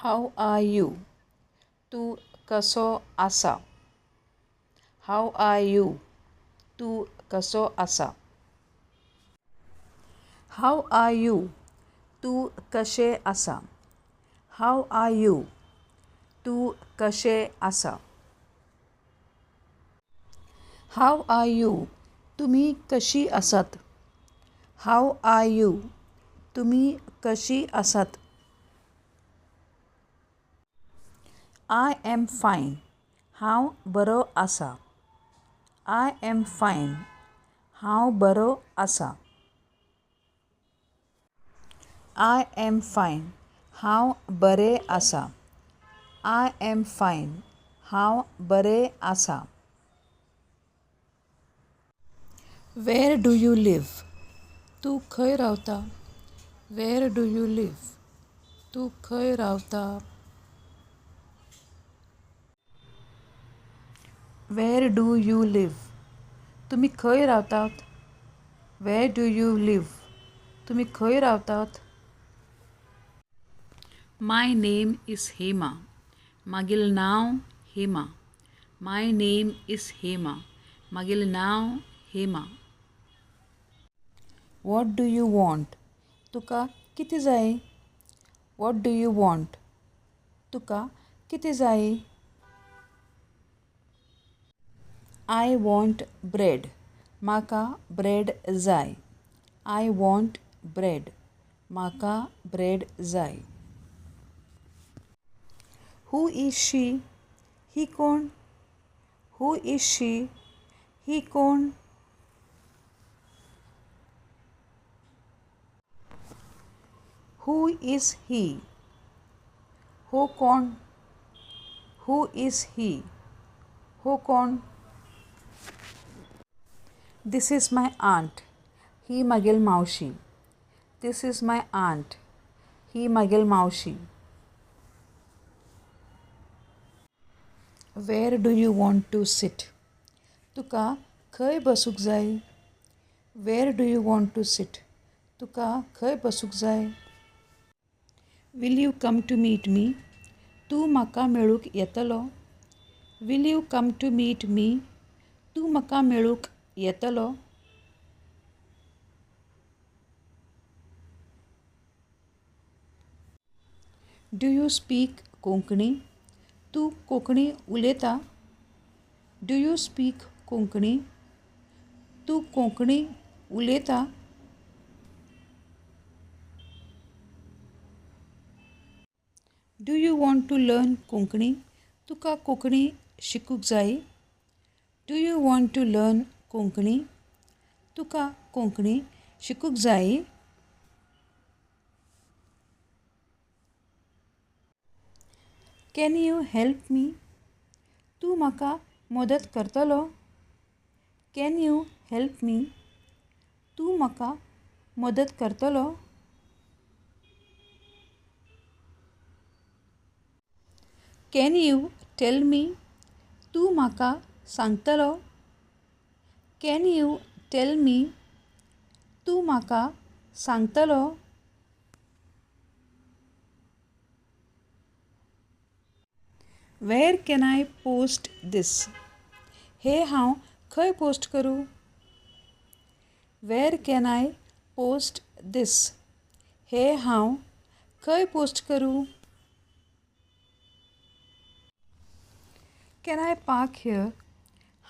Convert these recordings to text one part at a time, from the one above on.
How are you? तूं कसो आसा? How are you? तूं कसो आसा? How are you? तूं कशें आसा? How are you? तूं कशें आसा? How are you? तुमी कशीं आसात? How are you? तुमी कशीं आसात? I am fine. हांव बरो आसा. I am fine. हांव बरो आसा. I am fine. हांव बरें आसा. I am fine. हांव बरें आसा. Where do you live? तूं खंय रावता? Where do you live? तूं खंय रावता? Where do you live? तुमी खंय रावतात? Where do you live? तुमी खंय रावतात? My name is Hema. मागील नांव Hema. My name is Hema. मागील नांव Hema. What do you want? तुका कितें जाय? What do you want? तुका कितें जाय? I want bread. म्हाका ब्रेड जाय. I want bread. म्हाका ब्रेड जाय. Who is she? ही कोण? Who is she? ही कोण? Who is he? हो कोण? Who is he? हो कोण? This is my aunt. ही मागेल मावशी. This is my aunt. ही मागेल मावशी. Where do you want to sit? तुका खंय बसूंक जाय? Where do you want to sit? तुका खंय बसूंक जाय? Will you come to meet me? तूं म्हाका मेळूंक येतलो? Will you come to meet me? तूं म्हाका मेळूंक येतलो? Do you speak Konkani? तूं कोंकणी उलयता? Do you speak Konkani? तूं कोंकणी उलयता? Do you want to learn Konkani? तुका कोंकणी शिकूंक जाय? Do you want to learn Konkani? तुका कोंकणी शिकूंक जाय? Can you help me? तूं म्हाका मदत करतलो? Can you help me? तूं म्हाका मदत करतलो? Can you tell me? तूं म्हाका सांगतलो? Can you tell me? तूं म्हाका सांगतलो? Where can I post this? हे हांव खंय पोस्ट करूं? Where can I post this? हे हांव खंय पोस्ट करूं? Can I park here?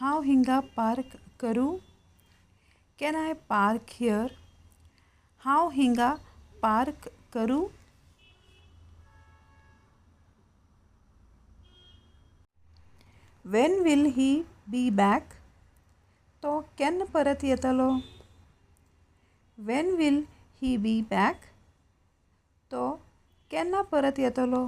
हांव हिंगा पार्क करूं? Can I park here? हांव हिंगा पार्क करूं? When will he be back? तो केन्ना परत येतलो? When will he be back? तो केन्ना परत येतलो?